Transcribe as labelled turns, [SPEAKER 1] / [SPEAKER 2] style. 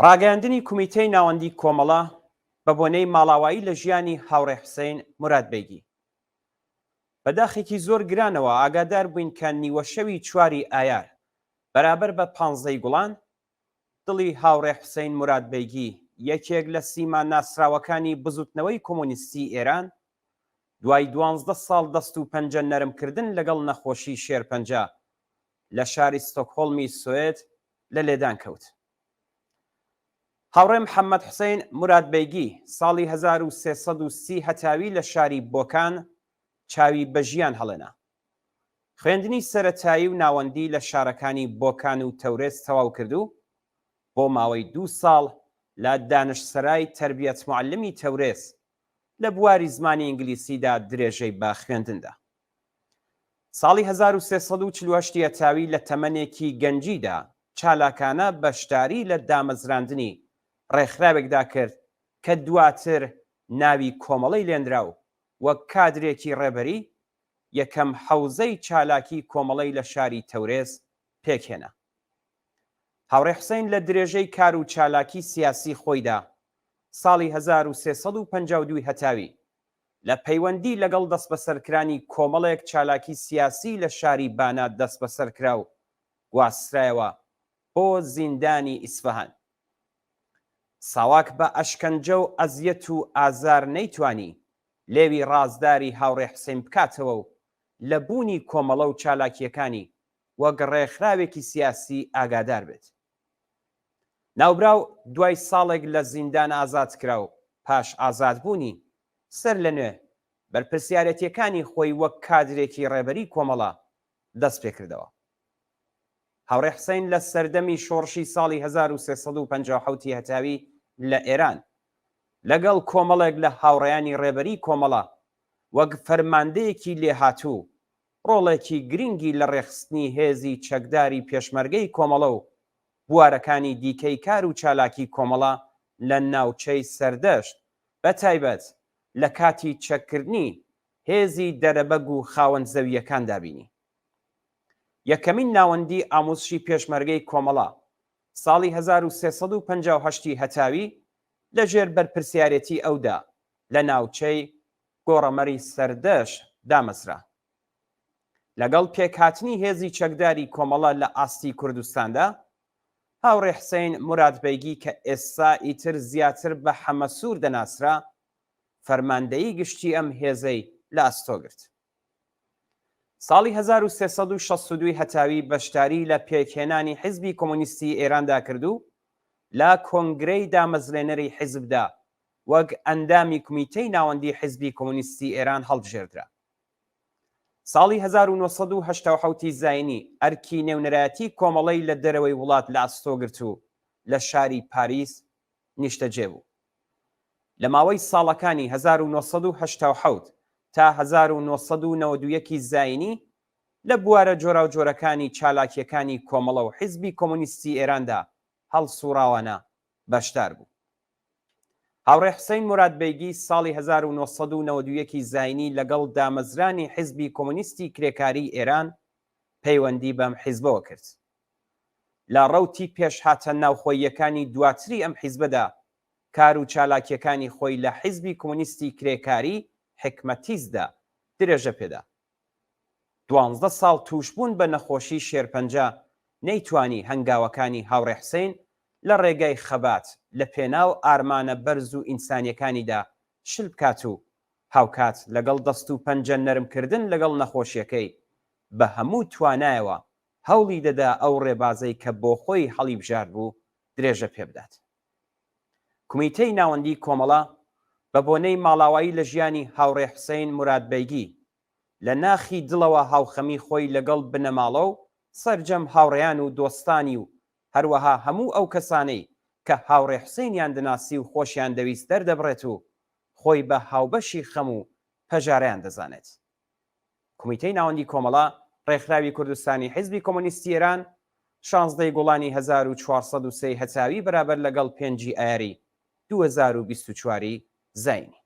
[SPEAKER 1] ڕاگەیاندنی کومیتەی ناوەندی کۆمەڵە بە بۆنەی ماڵاوایی لە ژیانی هاوڕێ حوسەین مورادبەیگی. بە داخێکی زۆر گرانەوە ئاگادار بووین کە نیوەشەوی چواری ئایار بەرابەر بە پانزەی گوڵان، دڵی هاوڕێ حوسەین مورادبەیگی یەکێک لە سیما ناسراوەکانی بزووتنەوەی کۆمۆنیستی ئێران، دوای دوانزدە ساڵ دەست و پەنجە نەرمکردن لەگەڵ نەخۆشی شێرپەنجە لە شاری ستۆکهۆڵمی سوئد لە لێدان کەوت. هاوڕێ محەممەد حوسەین مورادبەیگی ساڵی 1330 هەتاوی لە شاری بۆکان چاوی بە ژیان هەڵێنا. خوێندنی سەرەتایی و ناوەندی لە شارەکانی بۆکان و تەورێز تەواو کرد و بۆ ماوەی دوو ساڵ لە دانشسەرای تەربیەت موعەلمی تەورێز لە بواری زمانی ئینگلیسیدا درێژەی بە خوێندن دا. ساڵی 1348 ی هەتاوی لە تەمەنێکی گەنجیدا چالاکانە بەشداری لە دامەزراندنی ڕێکخراوێکدا کرد کە دواتر ناوی کۆمەڵەی لێنرا و وەک کادرێکی ڕێبەری یەکەم حەوزەی چالاکی کۆمەڵەی لە شاری تەورێز پێکهێنا. هاوڕێ حوسەین لە درێژەی کار و چالاکی سیاسی خۆیدا ساڵی 1352 هەتاوی لە پەیوەندی لەگەڵ دەستبەسەرکرانی کۆمەڵێک چالاکی سیاسی لە شاری بانە دەستبەسەر کرا و گواسترایەوە بۆ زیندانی ئیسفەهان. ساواک بە ئەشکەنجە و ئەزیەت و ئازار نەیتوانی لێوی ڕازداری هاوڕێ حوسەین بکاتەوە و لە بوونی کۆمەڵە و چالاکییەکانی وەک ڕێکخراوێکی سیاسی ئاگادار بێت. ناوبراو دوای ساڵێک لە زیندان ئازاد کرا و پاش ئازادبوونی، سەرلەنوێ بەرپرسیارێتییەکانی خۆی وەک کادرێکی ڕێبەری کۆمەڵە دەست پێکردەوە. هاوڕێ حسەین لە سەردەمی شۆڕشی ساڵی 1357 ی هەتاوی لە ئێران، لەگەڵ کۆمەڵێک لە هاوڕێیانی ڕێبەری کۆمەڵە وەک فەرماندەیەکی لێهاتوو ڕۆڵێکی گرینگی لە ڕێکخستنی هێزی چەکداری پێشمەرگەی کۆمەڵە و بوارەکانی دیکەی کار و چالاکی کۆمەڵە لە ناوچەی سەردەشت بە تایبەت لە کاتی چەککردنی هێزی دەرەبەگ و خاوەن زەوییەکاندا بینی. یەکەمین ناوەندی ئاموزشی پێشمەرگەی کۆمەڵە ساڵی 1358 ی هەتاوی لە ژێر بەرپرسیارێتی ئەودا لە ناوچەی گۆڕەمەری سەردەشت دامەزرا. لەگەڵ پێکهاتنی هێزی چەکداری کۆمەڵە لە ئاستی کوردستاندا، هاوڕێ حسەین مورادبەیگی کە ئێستا ئیتر زیاتر بە حەمەسوور دەناسرا، فەرماندەیی گشتی ئەم هێزەی لە ئەستۆ گرت. ساڵی 1362 هەتاوی بەشداری لە پێکهێنانی حیزبی کۆمۆنیستی ئێراندا کرد و لە کۆنگرەی دامەزرێنەری حیزبدا وەک ئەندامی کومیتەی ناوەندی حیزبی کۆمۆنیستی ئێران هەڵبژێردرا. ساڵی 1987 ی زاینی ئەرکی نێونەرایەتی کۆمەڵەی لە دەرەوەی وڵات لە ئەستۆ گرت و لە شاری پاریس نیشتەجێ بوو. لە ماوەی ساڵەکانی 1987 تا 1991 ی زاینی لە بوارە جۆراوجۆرەکانی چالاکییەکانی کۆمەڵە و حیزبی کۆمۆنیستی ئێراندا هەڵسووڕاوانە بەشدار بوو. هاوڕێ حوسەین مورادبەیگی ساڵی 1991 ی زاینی لەگەڵ دامەزرانی حیزبی کۆمۆنیستی کرێکاریی ئێران پەیوەندی بەم حیزبەوە کرد. لە ڕەوتی پێشهاتە ناوخۆییەکانی دواتری ئەم حیزبەدا کار و چالاکییەکانی خۆی لە حیزبی کۆمۆنیستی کرێکاریی حیکمەتیستدا درێژە پێدا. دوانزدە ساڵ تووشبوون بە نەخۆشی شێرپەنجە نەیتوانی هەنگاوەکانی هاوڕێ حسین لە ڕێگای خەبات لە پێناو ئارمانە بەرز و ئینسانیەکانیدا شل بکات و هاوکات لەگەڵ دەست و پەنجە نەرم کردن لەگەڵ نەخۆشیەکەی بە هەموو توانایەوە هەوڵی دەدا ئەو ڕێبازەی کە بۆخۆی هەڵیبژاردبوو درێژە پێبدات. کومیتەی ناوەندی کۆمەڵە بە بۆنەی ماڵاوایی لە ژیانی هاوڕێ حوسەین مورادبەیگی، لە ناخی دڵەوە هاوخەمی خۆی لەگەڵ بنەماڵە و سەرجەم هاوڕێیان و دۆستانی و هەروەها هەموو ئەو کەسانەی کە هاوڕێ حوسەینیان دەناسی و خۆشیان دەویست دەردەبڕێت و خۆی بە هاوبەشی خەم و پەژارەیان دەزانێت. کومیتەی ناوەندی کۆمەڵە، ڕێکخراوی کوردستانی حیزبی کۆمۆنیستی ئێران، شانزدەی گوڵانی 1403 هەتاوی بەرابەر لەگەڵ پێنجی ئایاری 2024 ی زایینی.